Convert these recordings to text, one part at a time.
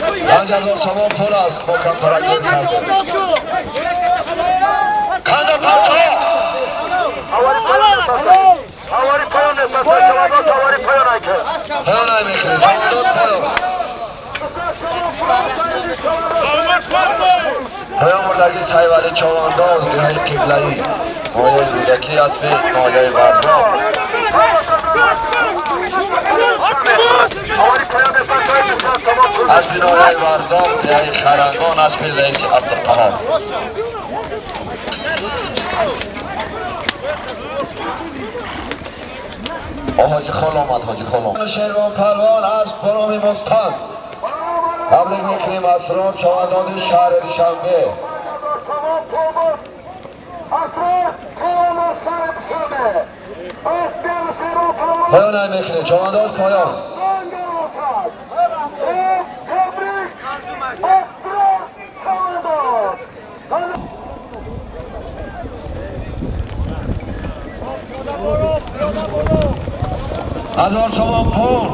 5000 сомон пул аст, мо камтарак кардем. Канда парто! Авари поён несаста, чавандоз авари поён айка. Поён ай мекунӣ, чавандоз поён. Поён бурдаги Сайвали чавандоз, деҳаи Қиблаӣ. Ноҳияи Рӯдакӣ, аспи ноҳияи Варзоб. Аспи ноҳияи Варзоб, деҳаи Харангон, аспи раиси Абдуқаҳор. Ҳоҷи Хол омад, Ҳоҷи Хол омад. Шервон Палвон асп бо номи Мустанд. Таблиғ мекунем Асрор чавандози шаҳри Душанбе. Поён ай мекунем, чавандоз поён. هزار سوم پول.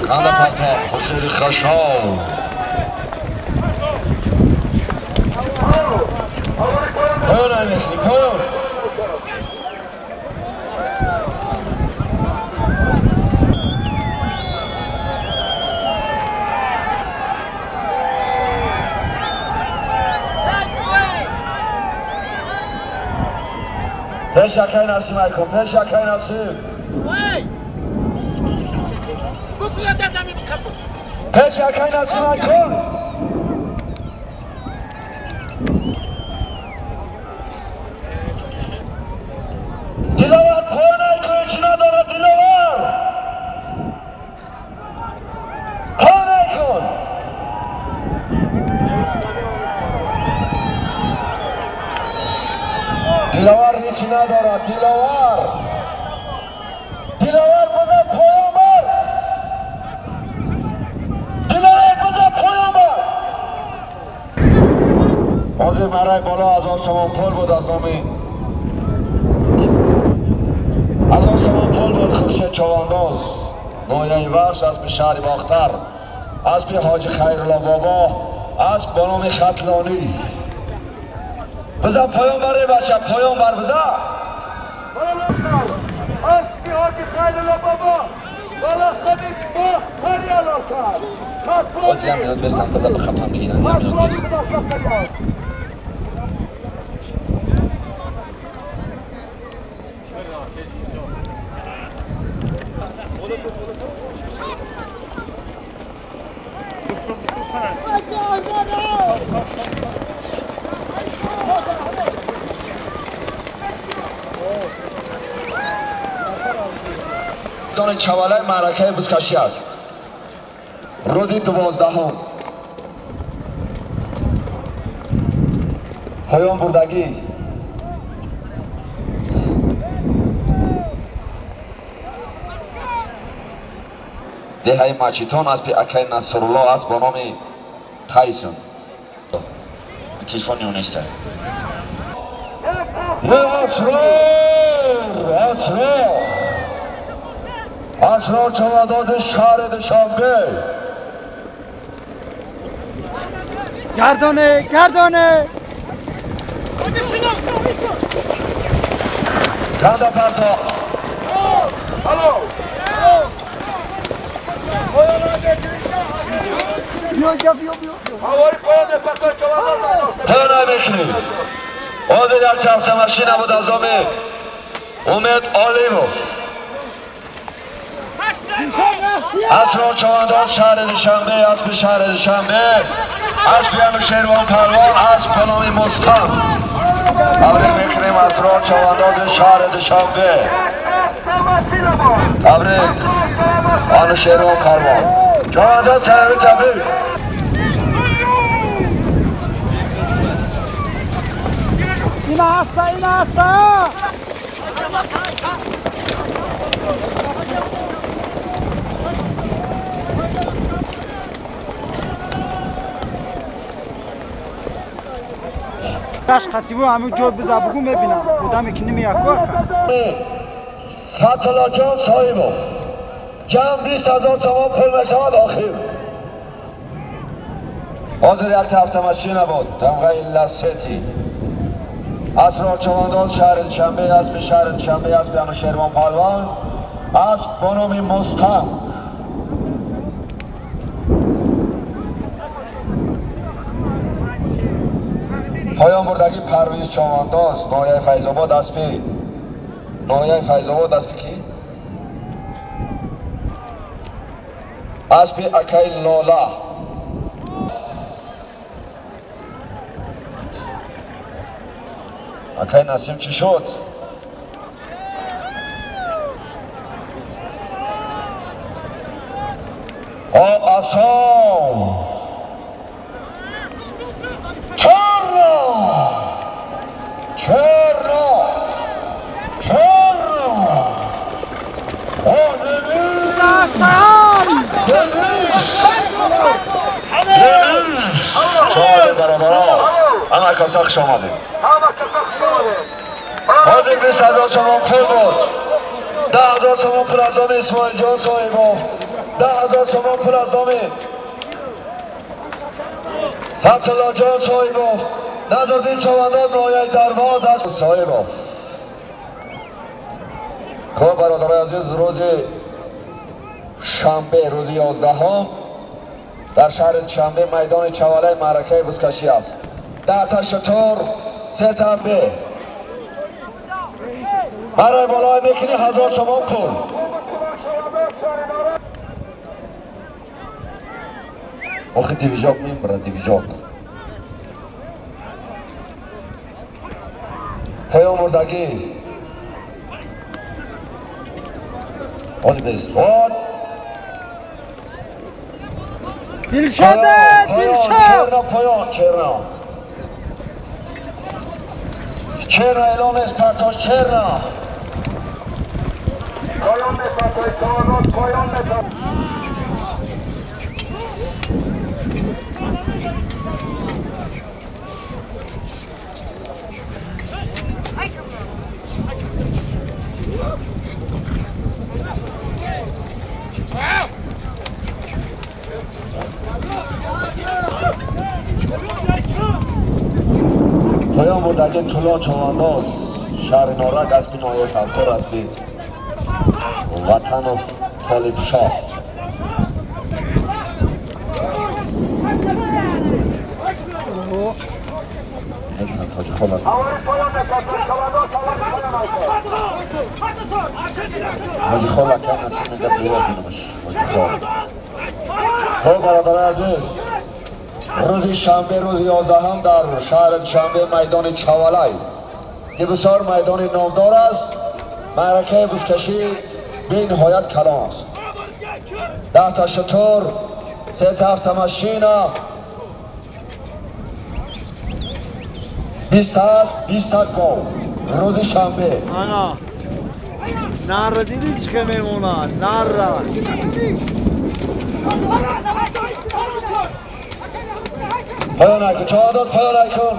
کند پسا خسوری خشاو. پایان ای میکنی پایان. پیش اکای نسیم ایکن، پیش اکای نسیم. پیش اکای نسیم ایکن. دلاور پایان ایکن، چی ندارد دلاور. پایان ایکن. دلاور هیچی ندارد. دلاور دلاور بزن پایان بر. دلاور بزن پایان بر. حاضر مرای بالا 1000 سومون پول بود از نامی 1000 سومون پول بود. خورشید چوانداز ناحیه ورش، اسب شهر باختر، اسب حاجی خیرالله بابا، اسب با نام ختلانی. بزن پایان بر بچه، پایان بر بزن. اسبی حاجی خیرالله بابا بالا خبید باختری الان کرد. بازی هم میاد بستم بزن به خطا میگیرن. دان چواله معرکه بزکشی است. روز 12 پایان بردگی. деҳаи Мачитон, аспи акаи Насрулло аст бо номи Тайсон. Телефони ӯ нест. Асрор, Асрор, Асрор чавандози шаҳри Душанбе. Гардоне, гардоне. Канда парто. Поён мекунӣ. Ҳозир як автомашина буд аз номи Умед Олимов. Асрор чавандоз шаҳри Душанбе, аспи шаҳри Душанбе, аспи Анушервон Палвон, асп бо номи Мустан. Таблиғ мекунем Асрор чавандози шаҳри Душанбе. Таблиғ Анушервон Палвон. Чавандоз тайёри таблиғ. Ина аста, ина аста. Каш қатибу ҳамин ҷой биза бугу мебинам. Одаме ки намеяку ака. Фатуллоҷон Соҳибов. جمع 20,000 سوم پول میشود آخر. حاضر یک هفته ماشین بود تمغه لستی اسرار چوانداز شهر دوشنبه اسب شهر دوشنبه اسب انوشیروان پهلوان اسب با نام مستم. پایان بردگی پرویز چوانداز ناحیه فیض آباد اسب ناحیه فیض آباد اسب کی؟ اسب اکای لالا. اکای نسیم چی شد؟ آب اسام چرا چرا چرا شما برادران همه کسا خوش آمدیم. حاضر 20,000 شما پول بود. 10,000 شما پول از نام اسماعیل جان صاحبا، 10,000 شما پول از نام فتح‌الله جان صاحبا، نظردین چوانداز ناحیه درواز از صاحبا. خب برادرای عزیز، روز شنبه روز 11 در شهر دوشنبه میدان چواله معرکه بزکشی است. 10 تا شتر 3 تا به برای بالای میکنی 1000 سومان پول. آخه دیویژاک میبره دیویژاک. پایان مردگی آلی بیست دلشاده دلشاد. پایان چرا چرا اعلام است پرتاش چرا پایان می‌پرتاش پایان می‌پرتاش. پایان بردگی طلا چوانداز شهر نارک اسب ناحیه فرخار اسب وطن و طالب شاه. حاجی خال اکن نسیم میگه بیرون بینمش. خب برادران عزیز، روز شنبه روز 11 در شهر دوشنبه میدان چوالای که بسیار میدان نامدار است، معرکه بزکشی بی نهایت کلان است. 10 تا شتر، 3 تا 7 ماشین، 20 تا 20 تا گاو. روز شنبه نار دیدی چه میمونه نار. پایان نکن چهار پایان نکن.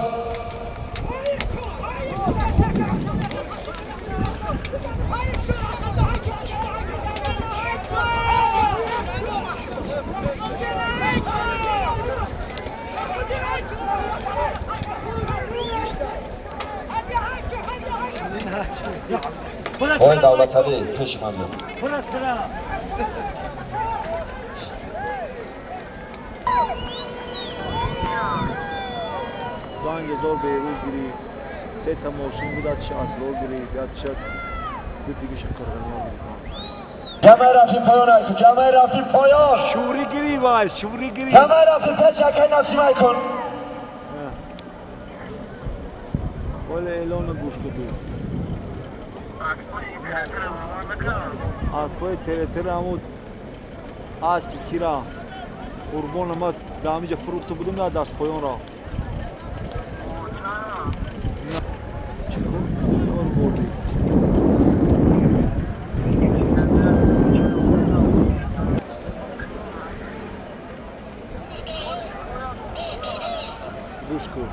آقای دولت علی پیش من بیاد. هزار بیروز گرفت، 3 تا ماشین بود، چه اصلار گرفت، یا چه دو دیگه قرغنیان گرفتن. جمع رفی پایان ایکن، جمع رفی پایان. شوری گیری وای، شوری گیری. جمع رفی پیش اکی نسیم ایکن. ولی اعلان گوش کدو. از پای تره تره همون از پیکیرا قربان ما دمیجا فروخته بودم نه دست پایان را. چیکار بردی؟ گوش کن.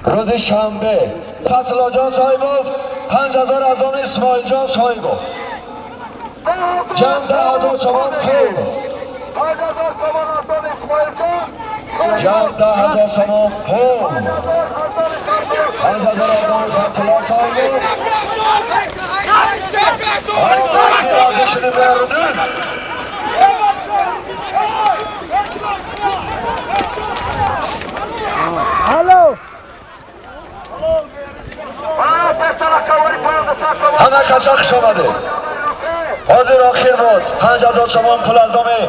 روز شنبه فتح‌الله جان صاحبов 5000 از آن اسماعیل جان صاحبов. Ҷамъ 10,000 сомон пул. 5000 сомон аз он Исмоилҷон. Ҷамъ 10,000 сомон пул. 5000 аз он Фатулло соҳиб. Розӣ шудем Меҳруддин. Алло. Ҳама каса хуш омадед. Ҳозир охир буд. 5000 сомон пул аз номи